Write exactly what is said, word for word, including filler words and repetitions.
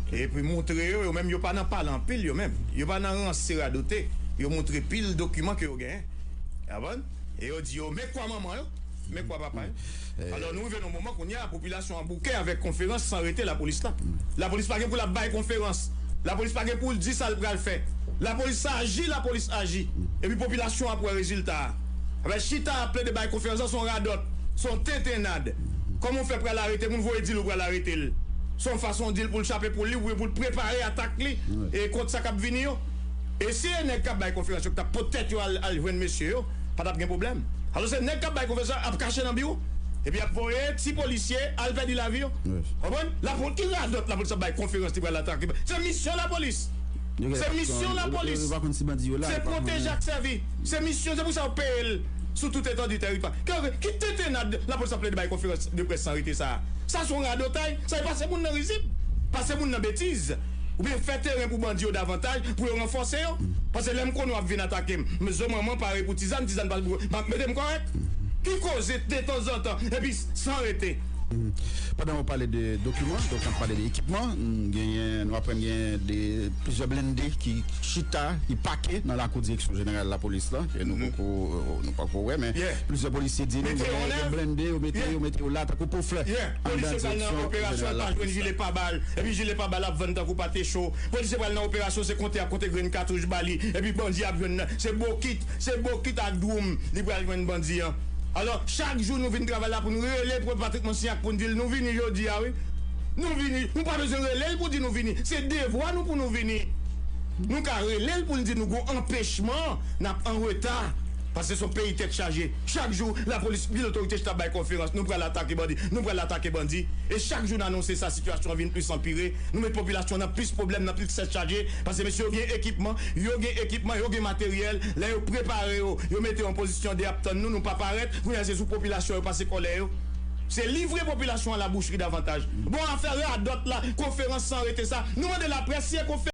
Epi montre yo, yo menm yo pa nan pale anpil yo menm. Yo pa nan ranse radote. Yo montre pil dokiman ke yo genyen. Ou konprann? E yo di yo, men kwa manman yo, men kwa papa yo. Alò, nou rive nan moman kounye a, popilasyon an bouke avèk konferans san rete lapolis la. Lapolis pa gen pou l ap bay konferans. Lapolis pa gen pou l di sa l pral fè. Lapolis aji, lapolis aji. Epi popilasyon ap wè rezilta a. Apre chita ap plede bay konferans, se yon radòt, se yon tentennad. Kòman w fè pral arete moun, voye di l ou pral arete l? Se yon fason w di l pou l chape poul li, oubyen pou l prepare atak li e kont sa k ap vini yo. E si e nèg k ap bay konferans yo ki t ap pot tèt yo al, al jwenn mesye yo, pa t ap gen pwoblèm. Alò, se nèg k ap bay konferans yo ap kache nan biwo, epi ap voye ti polisye al pèdi lavi yo. Konprann? Lapolis, ki radòt lapolis ap bay konferans li pral atake? Se misyon lapolis. Se misyon lapolis. Se pwoteje ak sèvi. Se misyon, se pou sa yo peye l sou tout etandi teritwa. Ki, ki tentennad lapolis ap plede bay konferans de près san rete sa a? Sa se yon radotay, sa e pase moun nan rizib, pase moun nan betiz. Oubyen fè teren pou bandi yo davantaj, pou yo ranfòse yo. Paske lè m konnen w ap vin atake m, m zo manman pare pou tizàn, tizàn pase pou m ap mete m kòrèk. Ki koze detanzantan, epi san rete? Pandan w pale de dokiman, donk n ap pale de ekipman, genyen, nou aprann genyen de plizyè blende ki chita, ki pake nan lakou direksyon jeneral lapolis la, ke nou poko, nou poko wè, men plizyè polisye di nou genyen de blende, yo mete, yo mete yo la, tankou po flè. Polisye pral nan operasyon, pa jwenn jile pabal, epi jile pabal ap vann tankou pate cho. Polisye pral nan operasyon, se konte ap konte grenn katouch ba li, epi bandi ap jwenn, se bokit, se bokit ak dwoum li pral jwenn bandi an. Alò, chak jou nou vin travay la pou n rele Patrick Monsignac pou n di l nou vini jodi a, wi. Nou vini, nou pa bezwen rele l pou di nou vini. Se devwa nou pou nou vini. Nou ka rele l pou n di nou gon anpechman, n ap an reta. Paske se yon peyi tèt chaje. Chak jou, lapolis, pil otorite chita bay konferans. Nou pral atake bandi, nou pral atake bandi. E chak jou n anonse sa, sitiyasyon an vin plis anpire. Nou met popilasyon nan plis pwoblèm, nan plis tèt chaje. Paske mesye yo gen ekipman, yo gen ekipman, yo gen materyèl. Lè yo prepare yo, yo mete yo an pozisyon de ap tann nou, nou pa parèt. Kounye a se sou popilasyon yo pase kòlè yo. Se livre popilasyon an labouchri davantaj. Bon, afè radòt la, konferans san rete sa. Nou mande laprès si e konferans